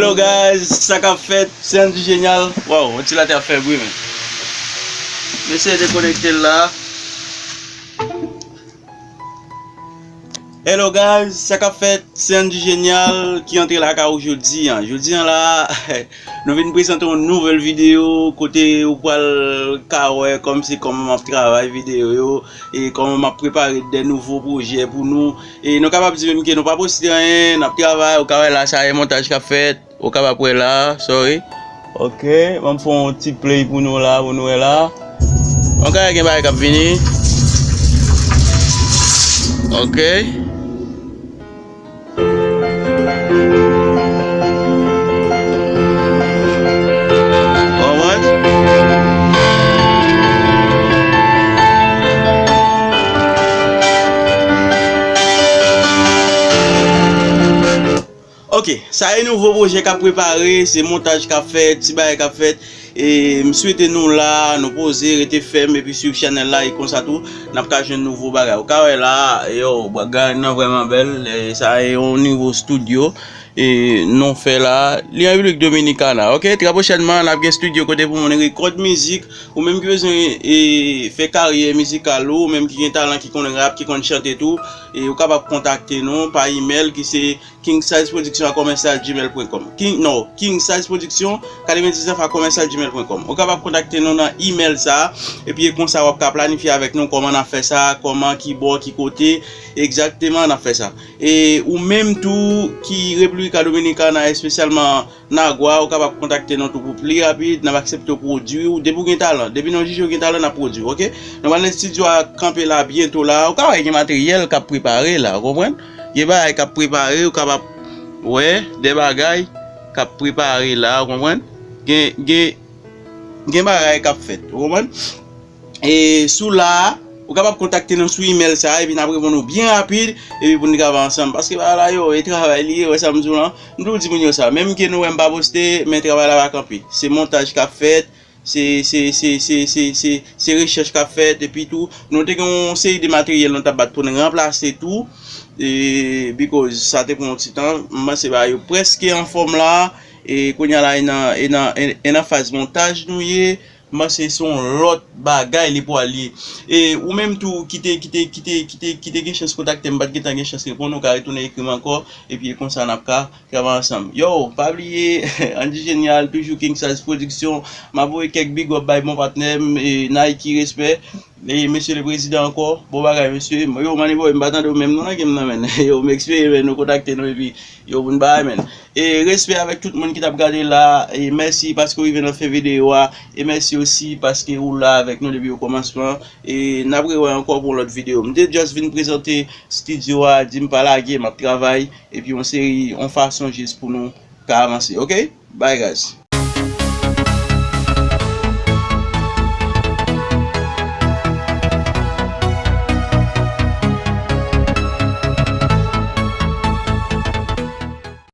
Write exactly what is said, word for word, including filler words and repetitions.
Hello guys, sa k ap fèt? Se Andy Genial. Waw, ventilatè ap fè bri, men. M eseye dekonekte l la. Hello guys, sa k ap fèt? Se Andy Genial ki antre lakay ou jodi a. Jodi a la, nou vin prezante yon nouvèl videyo kote ou pral ka wè kòmsi kòman m ap travay videyo yo e kòman m ap prepare de nouvo pwojè pou nou. E nou kapab di menm ke nou pa poste anyen, n ap travay, ou ka wè la, sa e montaj k ap fèt. Ou kapab wè la, sorry. Ok, ban m fè yon ti play pou nou la, pou nou wè la. Ou ka wè gen bagay k ap vini. Ok. Konprann? Ok, sa e nouvo pwojè k ap prepare, se montaj k ap fèt, ti bagay k ap fèt. E m swete nou la, nou poze, rete fèm epi swiv chanèl la, e konsa tou, n ap ka jwenn nouvo bagay. Ou ka wè la, yo, bagay nan vrèman bèl. E sa e yon nouvo estidyo, e nou fè la, li an Repiblik Dominikana. Ok, trè pwochènman, n ap gen estidyo kote pou moun rekòd mizik. Ou menm ki bezwen, e, fè karyè mizikal ou, ou menm ki gen talan, ki konn rap, ki konn chante tou, e ou kapab kontakte nou pa imèl ki se king size production a commercial gmail point com. King, non, king size production katrevendiznèf a commercial gmail point com. Ou kapab kontakte nou nan imèl sa a, epi e konsa w ap ka planifye avèk nou kòman n ap fè sa, kòman, ki bò, ki kote, egzakteman n ap fè sa. E ou menm tou ki República Dominicana, espesyalman Nagua, ou kapab kontakte nou tou pou pli rapid, n ap aksepte w pwodui w, depi w gen talan. Depi nou jije w gen talan, n ap pwodui w, ok? Nou pral nan estidyo a kanpe la byento la, ou ka wè gen materyèl k ap prepare la, ou konprann? Gen bagay k ap prepare, ou kapab wè de bagay k ap prepare la, ou konprann? Gen, gen, gen bagay k ap fèt, ou konprann? E sou la a, ou kapab kontakte nou sou imèl sa a, epi n ap reponn ou byen rapid, epi pou n travay ansanm. Paske bagay la yo, e travay li ye, wè sa m di w lan. M toujou di moun yo sa. Menm ke nou wè m pa poste, men travay la pa kanpe. Se montaj k ap fèt, se, se, se, se, se, se, se rechèch k ap fèt, epi tou, nou te gen yon seri de materyèl nou t ap bat pou n ranplase tou, e, because sa te pran yon ti tan, m panse bagay yo prèske anfòm la, e kounye a la, e nan, e nan, e, e nan faz montaj nou ye, m panse se yon lòt bagay li pral ye. E ou menm tou ki te, ki te, ki te, ki te, ki te gen chans kontakte m, m pa t gentan gen chans reponn, ou ka retounen ekri m ankò, epi e konsa n ap ka travay ansanm. Yo, pa bliye, Andy Genial, toujou King Size Production. M ap voye kèk big up bay bon patnè m, e, Nike, respè. E, mesye le prezidan ankò, bon bagay, mesye. Yo, Manny Boy, m pa tande w menm non nan game nan, menn. Yo, m espere, menn, nou kontakte nou, epi, yo, pou n bagay, menn. E, respè avèk tout moun ki t ap gade la, e, mèsi paske w rive nan fen videyo a, e mèsi osi paske ou la avèk nou depi okòmansman. E n ap rewè ankò pou yon lòt videyo. M te just vin prezante estidyo a, di m pa lage, m ap travay, epi yon seri, yon fason jis pou nou ka avanse, ok? Bye, guys.